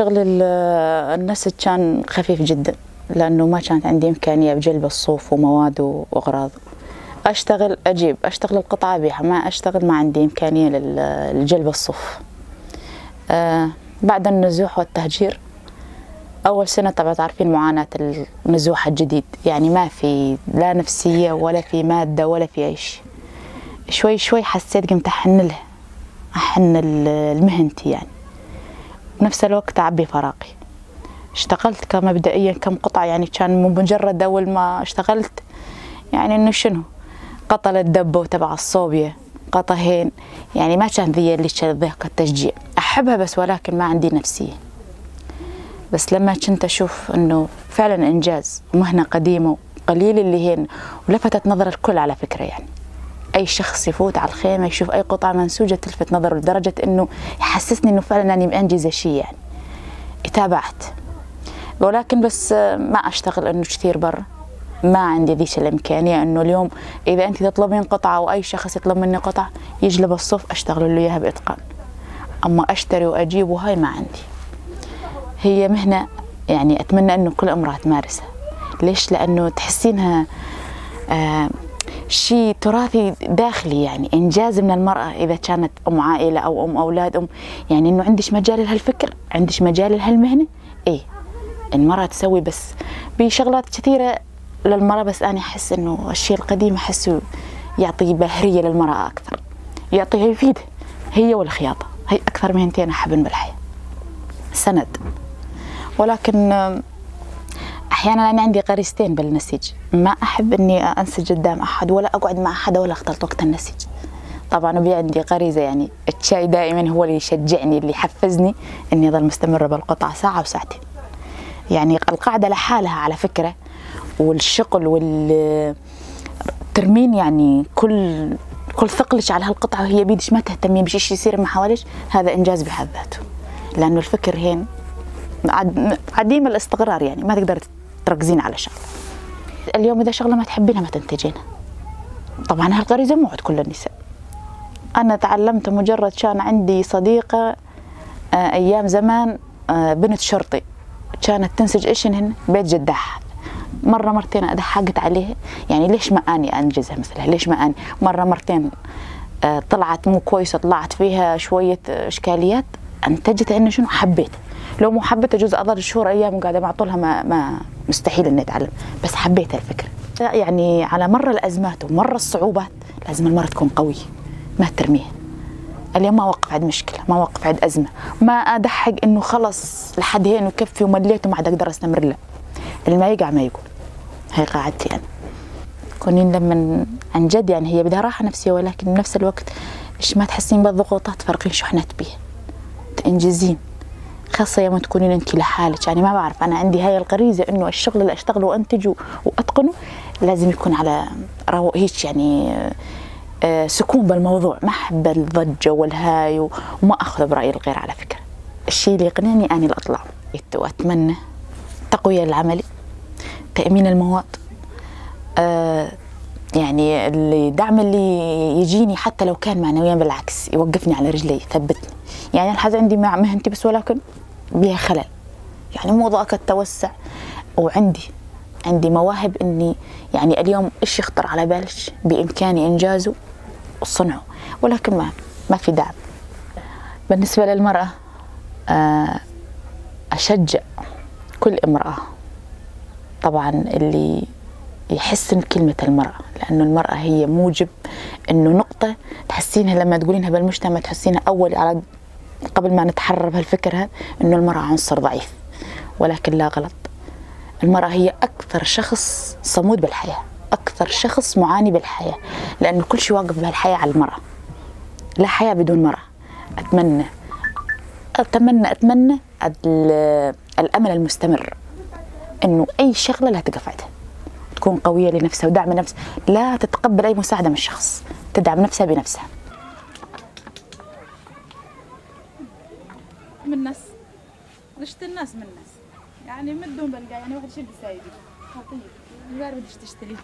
شغل النسج كان خفيف جدا، لأنه ما كانت عندي إمكانية بجلب الصوف ومواد وأغراض. أشتغل أجيب، أشتغل القطعة أبيعها، ما أشتغل ما عندي إمكانية لجلب الصوف. بعد النزوح والتهجير أول سنة طبعا تعرفين معاناة النزوح الجديد، يعني ما في لا نفسية ولا في مادة ولا في أي شيء. شوي شوي حسيت قمت أحن لها، أحن لمهنتي يعني. بنفس الوقت أعبي فراغي. اشتغلت كمبدئيا كم قطعة، يعني كان مجرد أول ما اشتغلت يعني إنه شنو قطع الدبة وتبع الصوبيا قطعين، يعني ما كان ذي اللي ذاك التشجيع، أحبها بس ولكن ما عندي نفسية. بس لما كنت أشوف إنه فعلا إنجاز ومهنة قديمة وقليل اللي هين، ولفتت نظر الكل على فكرة، يعني أي شخص يفوت على الخيمة يشوف أي قطعة منسوجة تلفت نظره لدرجة إنه يحسسني إنه فعلا أني مأنجزة شيء يعني. تابعت، ولكن بس ما أشتغل إنه كثير برا، ما عندي ذيك الإمكانية إنه اليوم إذا أنت تطلبين قطعة أو أي شخص يطلب مني قطعة يجلب الصوف أشتغل له إياها بإتقان، أما أشتري وأجيب وهاي ما عندي. هي مهنة يعني أتمنى إنه كل امرأة تمارسها. ليش؟ لأنه تحسينها شيء تراثي داخلي، يعني إنجاز من المرأة إذا كانت أم عائلة أو أم أولاد أم، يعني إنه عندش مجال لهالفكر، عندش مجال لهالمهنة. إيه المرأة تسوي بس بشغلات كثيرة للمرأة، بس أنا أحس إنه الشيء القديم أحسه يعطي بهرية للمرأة أكثر، يعطيها يفيدها هي والخياطة، هي أكثر مهنتين أحبن بالحياة سند. ولكن أحيانا أنا عندي غريزتين بالنسيج، ما أحب إني أنسج قدام أحد ولا أقعد مع أحد ولا أختلط وقت النسيج. طبعا وبي عندي غريزة، يعني الشاي دائما هو اللي يشجعني اللي يحفزني إني أظل مستمرة بالقطعة ساعة وساعتين. يعني القاعدة لحالها على فكرة، والشغل والترمين، يعني كل ثقلك على هالقطعة وهي بيدش، ما تهتمين بشيء يصير من حواليك، هذا إنجاز بحد ذاته. لأنه الفكر هين عديم الاستقرار، يعني ما تقدر تركزين على شغلة. اليوم إذا شغلة ما تحبينها ما تنتجينها. طبعا هالغريزة مو عند كل النساء. أنا تعلمت مجرد كان عندي صديقة أيام زمان بنت شرطي، كانت تنسج إيش هن بيت جداح. مرة مرتين أضحكت عليها، يعني ليش ما أني أنجزها مثلها، ليش ما أني مرة مرتين طلعت مو كويسة، طلعت فيها شوية إشكاليات، أنتجت إنه شنو حبيت. لو مو حبيت جزء أظل شهور أيام قاعدة مع طولها ما مستحيل إني أتعلم، بس حبيت الفكرة. يعني على مر الأزمات ومر الصعوبات لازم المرأة تكون قوية، ما ترميها. اليوم ما وقف عند مشكلة، ما وقف عند أزمة، ما أدحق إنه خلص لحد هين وكفي ومليت وما عاد أقدر أستمر، لا، اللي ما يقع ما يقول. هي قاعدتي أنا. كونين لما عن جد يعني هي بدها راحة نفسية، ولكن بنفس الوقت إيش ما تحسين بالضغوطات تفرقين شحنات بيها، تنجزين، خاصة يوم تكونين أنت لحالك. يعني ما بعرف، أنا عندي هاي الغريزة إنه الشغل اللي أشتغله وأنتجه وأتقنه لازم يكون على هيك يعني سكون بالموضوع، ما أحب الضجة والهاي وما أخذ برأي الغير على فكرة. الشيء اللي يقنعني أني اللي أطلع. وأتمنى تقوية العملي، تأمين المواد، يعني الدعم اللي يجيني حتى لو كان معنويا بالعكس يوقفني على رجلي يثبتني. يعني الحاجة عندي مع مهنتي بس ولكن بها خلل، يعني مو ضاق التوسع، وعندي مواهب إني يعني اليوم إيش يخطر على بالك بإمكاني إنجازه وصنعه، ولكن ما في دعم. بالنسبة للمرأة أشجع كل امرأة طبعا اللي يحسن كلمة المرأة، لأنه المرأة هي موجب إنه نقطة تحسينها لما تقولينها بالمجتمع، تحسينها أول على قبل ما نتحرر بهالفكر هذا إنه المرأة عنصر ضعيف، ولكن لا، غلط. المرأة هي أكثر شخص صمود بالحياة، أكثر شخص معاني بالحياة، لأنه كل شيء واقف بهالحياة على المرأة. لا حياة بدون مرأة. أتمنى أتمنى أتمنى الأمل المستمر إنه أي شغلة لا تقف عندها، تكون قوية لنفسها ودعم نفسها، لا تتقبل أي مساعدة من الشخص، تدعم نفسها بنفسها. من الناس رشت الناس من الناس، يعني مدون بلقى يعني واحد شيء بيسايدي خطير، البارد بدش تشتري.